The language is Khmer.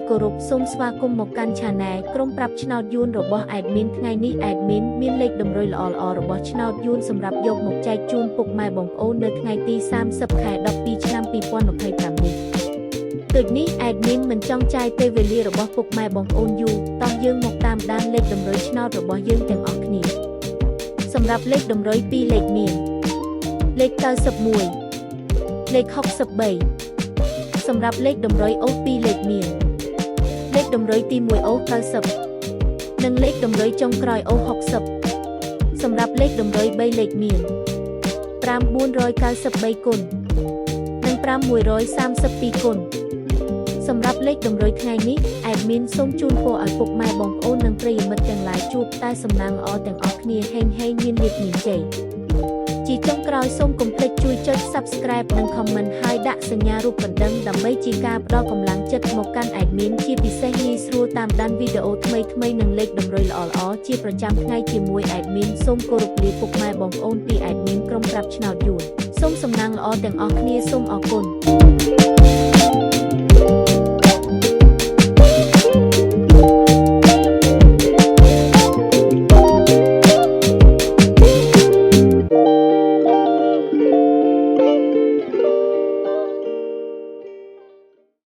គោរពសូមស្វាគមន៍មកកាន់ Channel ក្រុមប្រាប់ឆ្នោតយួនរបស់ Admin ថ្ងៃនេះ Admin មានលេខតម្រុយល្អៗរបស់ឆ្នោតយួនសម្រាប់យកមកចែកជូនពុកម៉ែបងប្អូននៅថ្ងៃទី30ខែ12ឆ្នាំ2025នេះដូចនេះ Admin មិនចង់ចាយពេលវេលារបស់ពុកម៉ែបងប្អូនយូរតោះយើងមកតាមដានលេខតម្រុយឆ្នោតរបស់យើងទាំងអស់គ្នាសម្រាប់លេខតម្រុយ2លេខមានលេខ91លេខ63សម្រាប់លេខតម្រុយអូស2លេខមានលេខតម្រុយទី1អូស90និងលេខតម្រុយចុងក្រោយអូស60សម្រាប់លេខតម្រុយ3លេខមាន5493គុណនិង5132គុណសម្រាប់លេខតម្រុយថ្ងៃនេះ admin សូមជូនពរឲ្យពុកម៉ែបងប្អូននិងប្រិយមិត្តទាំងឡាយជួបតែសំណាងល្អទាំងអស់គ្នាហេងហេងមានលាភមានជ័យជាចុងក្រោយសូមកុំភ្លេចជួយចុច Subscribe និង Comment ហើយដាក់សញ្ញារូបកណ្ដឹងដើម្បីជាការផ្ដល់កម្លាំងចិត្តមកកាន់ admin ជាពិសេសងាយស្រួលតាមដានវីដេអូថ្មីៗនិងលេខតម្រុយល្អៗជាប្រចាំថ្ងៃជាមួយ admin សូមគោរពលាពុកម៉ែបងប្អូនពី admin ក្រុមប្រាប់ឆ្នោតយួនសូមសំណាងល្អទាំងអស់គ្នាសូមអរគុណ។